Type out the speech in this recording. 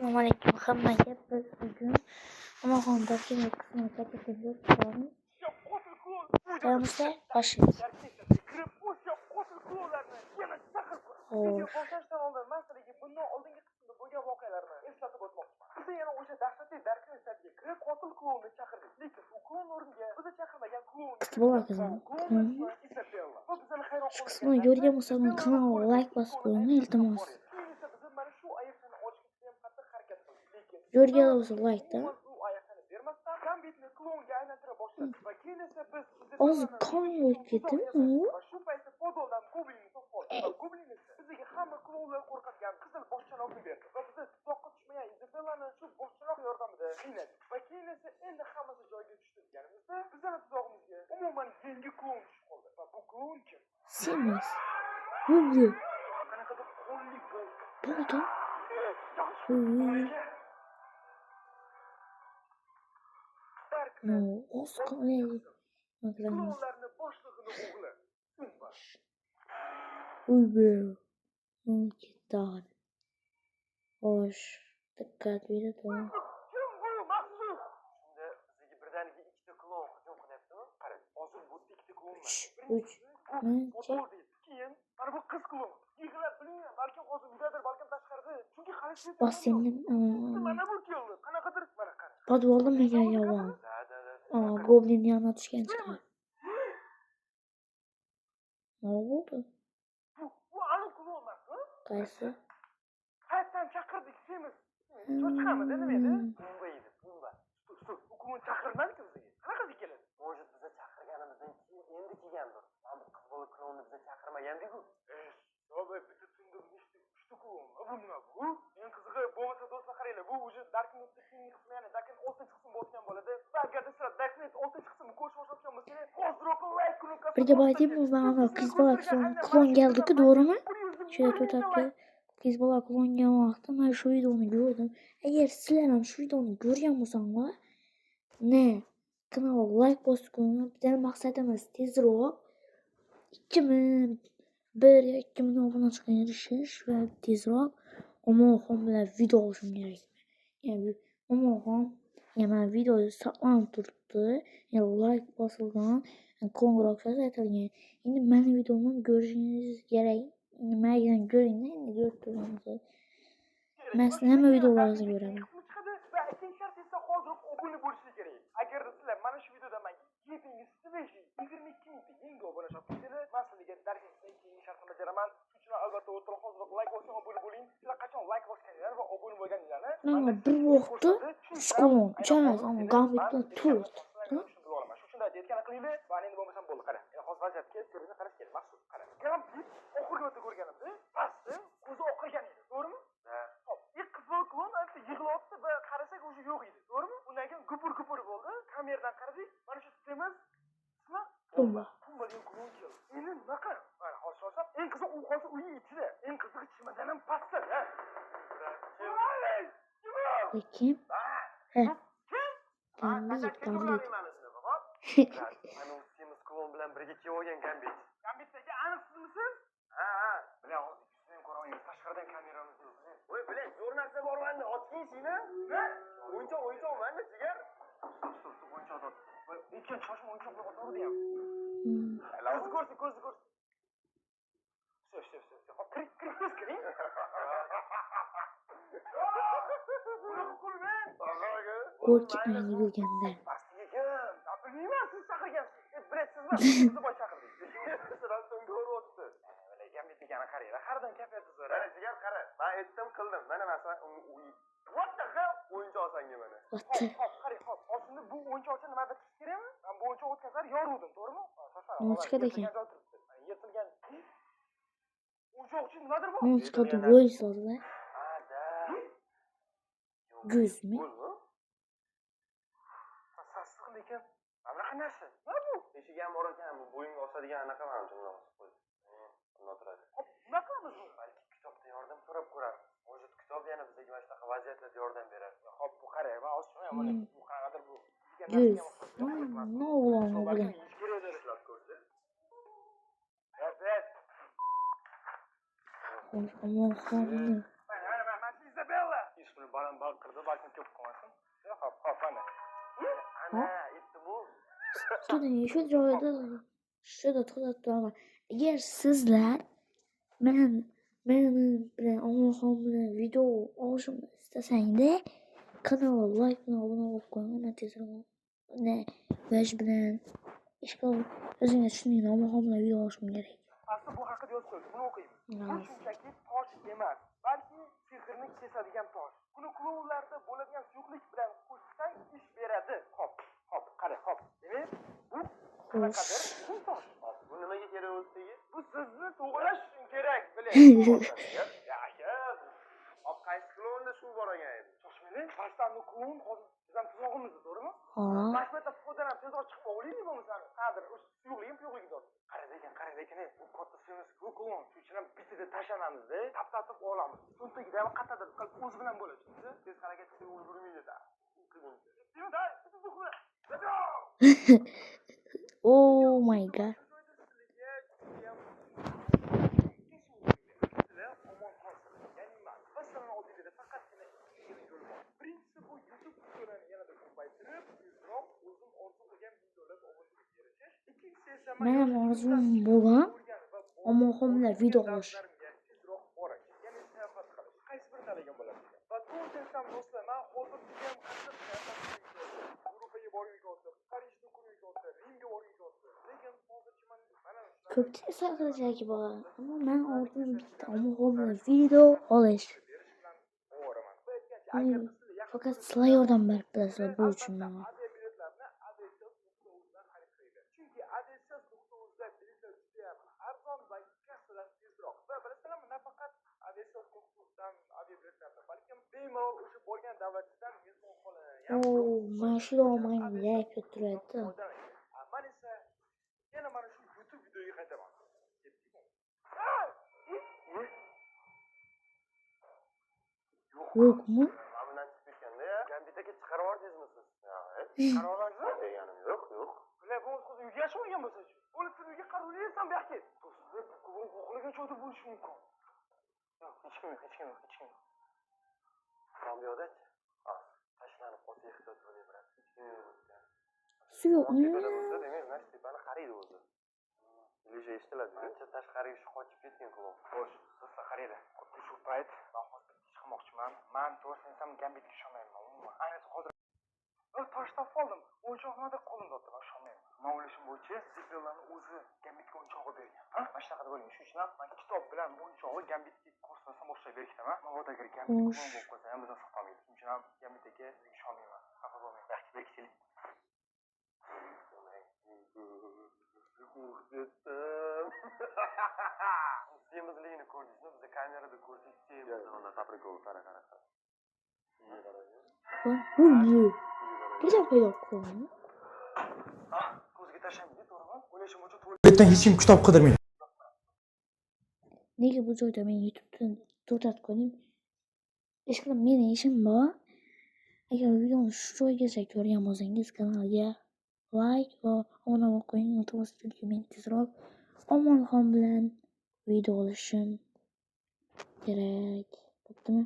Assalomu alaykum hammaga. Biz bugun Omaxon Darknet qismini ko'rib Tayyormisizlar? Boshlaymiz. Kirib o'sha qotil klonlarni yana chaqirib Xo'sh. Video boshlashdan oldin man sizlarga bundan oldingi qismda bo'lgan voqealarni eslatib o'tmoqchiman. Biz yana o'sha dahshatli Darknet saytiga kirib, qotil klonni chaqirdik. Lekin u klon o'rniga bizni chaqirmagan klon Qiz bola qizim. klon Klon. ismi Isabella. Va bizani hayron Shu qoldirgan qismini narsa ko'rgan bo'lsangiz Isabellani kanalga qo'lida like bosib qo'ying, iltimos. Keyin esa biz mana shu ayiqchani olishga juda ham qattiq harakat qildik. Lekin Ko'rganlar bo'lsa like-da. umuman u ayiqchani bermasdan Gambitni klonga aylantira boshladi. Va keyin esa biz Oz qon bo'lib ketdimi u? Va shu paytda podoldan goblinni topib oldik. Va goblin esa bizga hamma klonlar qo'rqadigan qizil boshchanoqni berdi. Va bizni tuzoqqa tushmagan Izabellani shu boshchanoq yordamida qiynadik. Va keyin esa endi hammasi joyiga tushdi deganimizda bizning tuzog'imizga umuman yangi klon tushib qoldi. Va bu klon kim? Semiz. Goblin. Qanaqadir qo'lli bo'ldi. Bo'ldi. Uy. Darknet No, oz qon. Nima qilamiz? klonlarni boshlig'ini o'g'li. Pumba. Uy be. Ketdi. Xo'sh, diqqat beradi. Kim bu maxsus? Shunda bizga birdaniga ikkita klon hujum qilyaptimi? Qarang, hozir bu yerda ikkita klon bor. Uch, uch, Birinchisi necha? bu keyin mana bu qiz klon. Yig'ilib bilmayman, balkim hozir uydadir, balkim tashqarida. Chunki hali shu Bos endi. Mana bu keldi. Qanaqadir mana qara. Podvalda menga yomon. Да, да, да. Aa, goblin yonına tushgan chiqar. Nima bo'ldi? Bu aniq klon emasmi? Qaysi? Qayerdan chaqirdik semiz? Cho'chqamidi nima edi? Hmm. Pumba edi, Pumba. Стоп, стоп, u klon chaqirmadi-ku bizga. Qanaqa keladi? Может, biza chaqirganimizdan keyin endi kelgandir. Mana bu qiz bola klonni biza chaqirmagandik-ku. Yo'q, bitta tunda nechta uchta klon. Bu nima bu? Eng qizig'i bo'lmasa do'stlar qaranglar, bu уже Darknet'da keyingi qismi, ya'ni Darknet 6-qism bo'lgan bo'ladi. Va agarda sizlar Darknet 6-qismini ko'rishni boshlayotgan bo'lsangiz, hoziroq like knopkasini Birga boyaymi va ana qiz bola klon geldi-ku, to'g'rimi? Shunda to'xtatdi. Qiz bola klon kelgan vaqtda men shu videoni ko'rdim. Agar sizlar ham shu videoni ko'rgan bo'lsanglar, ne kanalga like bosib qo'yinglar. Bizning maqsadimiz tezroq 2000 1 yo 2000 obunachiga erishish va tezroq Omonxon bilan video olishim kerak. Ya'ni Omonxon mana video saqlanib turibdi. Ya'ni like bosilgan, qo'ng'iroq aytilgan. Endi mani videomni ko'rishingiz kerak. Endi mayli ko'ringda, endi ko'rib turgansiz. Men sizlarni hamma videolaringizni ko'raman. Qismi chiqadi va ikkinchi shart esa hoziroq obuna bo'lishingiz kerak. Agarda sizlar mana shu videoda menga yangi свежий 22 mingta yangi obuna topsanglar, man sizlarga Darknetdan keyingi shartni bajaraman. Shuning uchun albatta o'rtoqlar hozirroq like bosing, obuna bo'ling. Sizlar qachon like bosganinglar va obuna bo'lganinglarni Mana bir vaqtda uch klon, uch emas, ammo Gambit bilan to'rt. Shu uchun aytgani qilinglar va endi bo'lmasam bo'ldi, qara. Endi hozir vaziyatga ko'rinishni qarash kerak, maxsus qara. Gambit oxirgi marta ko'rganimda pastda ko'zi oqargan edi, to'g'rimi? Hop, ilk qizil klon ancha yig'layapti va qarasak уже yo'q edi, to'g'rimi? Undan keyin gupur-gupur bo'ldi. Kameradan qaradik, mana shu semiz ismi Pumba. Pumba degan klon keldi. Endi nima qilamiz? Mana hozir shosham, eng qizig'i u hozir uyning ichida. Eng qizig'i chimadan ham pastda, ha. Va kim? Ha. Gambit, Gambit. Ana u semiz klon bilan birga kelib olgan Gambit. Gambit aka, aniq sizmisiz? Ha. Bilan hozir ikkinchisini ham ko'ra olmaymiz. Tashqaridan kameramiz yo'q. Voy, bilan zo'r narsa bor menda. Otgin eshikni. O'yinchoq, o'yinchoq menda, jigar. Стоп, стоп, стоп, o'yinchoq ot. Lekin shoshma, o'yinchoq bilan otaverdi ham. Ko'zi ko'rsin, ko'zi ko'rsin. Всё, всё, всё, всё. Hop, kiring, kiring, tez kiring. Bunaqa qilmang. Qo'rqib ketmang yugurganda. Pastga kim? Bilmayman, siz chaqirgansiz. Bilet siz emas, bizni boy chaqirdik. Sizlar so'ng ko'ryapti. Mana Gambit degani qaranglar, haridan kayfiyati zo'r. Mana jigar qara. Men aytdim, qildim. Mana masalan, what the hell? O'yinchoq sanga mana. What Hop, the? hop, qarang, hop. Hozir bu o'yinchoqcha nimadir chiqishi kerakmi? Men bu o'yinchoq o'tgan safar yoruvdim, to'g'rimi? Shoshma. Nima chiqadi ekan? Yirtilgan joy turibdi. Yirtilgan. O'yinchoq uchun nimadir bor. Nima chiqadi? Voy soldilar. Ha, да. Ko'zmi? Ko'zmi? Sassiq lekin. Mana bunaqa narsa. Nima bu? Eshigi ham bor ekan, bu bo'yinga osadigan anaqa manimcha bundoq osib qo'ydi. Bundoq turadi. Hop, nima qilamiz buni? Balki kitobda yordam so'rab ko'rarmiz. Может, kitob yana bizga mana shunaqa vaziyatlarda yordam berar. Hop, bu qarang, man hozir tushunmayman. Bu qanaqadir bu. Ko'z. Nima o'g'lon bilan? Yeyish kerakdir. Ishlab ko'rsa. Evet. Xo'sh, Omonxonni Mana, mana, mana shu Izabella. Ismini baland Shu joyda shu yerda to'xtatib turaman. Agar sizlar men bilan Omonxon bilan video olishimni istasangda kanalga like bilan obuna bo'lib qo'ying. Men tezroq ne Vaj bilan ishqilib o'zingiz tushundingiz, Omonxon bilan video olishim kerak. Asli bu haqida yozib qo'yibdi. Buni o'qiymiz. Bu shunchaki tosh emas, balki sehrni kesadigan tosh. Buni klonlarda bo'ladigan suyuqlik bilan qo'shsang ish beradi. Hop, hop, qara, hop. Demak, bu qanaqadir muhim tosh. Hop, bu nimaga kerak o'zi tegi? Bu sizni to'g'rilash uchun kerak, biling. Ya aka, hop, qaysi klonda shu bor ekan endi? Shoshmaylik. Pastdan klon hozir bizning tuzog'imizda, to'g'rimi? Ha. Mana shu yerda foydalanib ham tezroq chiqib olaylik bo'lmasa. Qadr, o'sha suyuqligim puyuqligim bor. Qara lekin, qara lekin, bu katta suyuqlik ku klon. Shuning uchun ham bittada tashlanamizda, taptatib olamiz. Cho'ntagida ham qayerdadir qilib o'zi bilan bo'ladi, tushundingizmi? Tez harakat qilib ulgurmaydi da. Qilguncha. Day, let's go! Oh my God. Birinchisi bu YouTube videolarni yanada ko'paytirib, tezroq o'zim orzu qilgan millionlab obunachiga erishish. Ikkinchisi esa man Menim orzum bo'lgan Omonxon bilan video olish. Tezroq borish, ya'ni sayohat qilish. Qaysi birini tanlagan bo'larsiz? Va to'rtinchisi ham do'stlar, man hozir juda ham qattiq sayohat qilgim kelyapti. Yevropaga borgim kelyapti, Parijni ko'rgim kelyapti, Rimga borgim kelyapti. Lekin hozircha man mana Ko'p sayohatchilik bor, ammo men orzum bitta Omonxon bilan video olish. berish bilan ovoraman. Va aytgancha, agar sizlar yaqin Faqat sizlar yordam berib bilasizlar bu uchun menga. Aviabiletlarni aviasales.uzdan xarid qilinglar. Chunki aviasales.uzda biletlar juda ham arzon va kassadan tezroq. Va bilasizlarmi, nafaqat aviasales.uzdan aviabiletlarni, balkim bemalol o'sha borgan davlatingizdan mehmonxonani ham Oo, mana shu manga gap turadi. Man esa yana mana shu YouTube videoga qaytaman. Ketdikmi? Yo'qmi? Mana bundan chiqib ketganda ya. Gambit aka chiqarib yubordingizmi siz? Yo'q. Chiqarib olmadingizmi? Deganim yo'q, yo'q. Bular bu o'zi uyga yashab olgan bo'lsa-chi? Bo'lib siz uyga qarayversan bu yoqqa. Do'stlar, bu klon xohlagan joyda bo'lishi mumkin. Yo'q, hech kim yo'q, hech kim yo'q, hech kim yo'q. Mana bu yoqda-chi? Ah, tashlanib qolsa ehtiyot bo'ling, брат. Hech kim yo'q o'tgan. Suv yo'qmi? Tepada bo'lsa, demak, mana shu tepani qaraydi o'zi. Illuziya eshitiladi. Ancha tashqariga shu qochib ketgan klon. Xo'sh, do'stlar qaranglar. Xuddi shu payt man hozir bitta ish qilmoqchiman. Man to'g'risini aytsam Gambitga ishonmayman umuman. Ayniqsa hozir bir tosh topib oldim. O'yinchoq nimadir qo'limda otdi, man ishonmayman. Man o'ylashim bo'yicha Zeppellarni o'zi Gambitga o'yinchoq olib bergan. Ha? Mana shunaqa deb o'ylayman. Shuning uchun ham man kitob bilan o'yinchoqni Gambitga ko'rsatsam o'xshab berkitaman. Mabodo agar Gambit Xo'sh. klon bo'lib qolsa ham bizdan saqlamaydi. Shuning uchun ham Gambit aka sizga ishonmayman. Xafa bo'lmang. Yaxshi berkitaylik. Qo'rqib Semizligini ko'rdingizmi? Biz kamerada ko'rsak semiz. Unda paprika qara, qara, qara. Bu bu. Birdan paydo bo'ldi. Ah, ko'zga tashlaymiz, to'g'rimi? O'ylashim bo'yicha Tualetdan hech kim kitob qidirmaydi. Nega bu joyda men YouTube'dan to'xtatib qo'ydim? Ishqilib meni ishim bor. Agar videoni shu joygacha ko'rgan bo'lsangiz kanalga like va obuna bo'lib qo'ying. Iltimos, chunki men tezroq Omonxon bilan video olishim kerak. Bo'ptimi?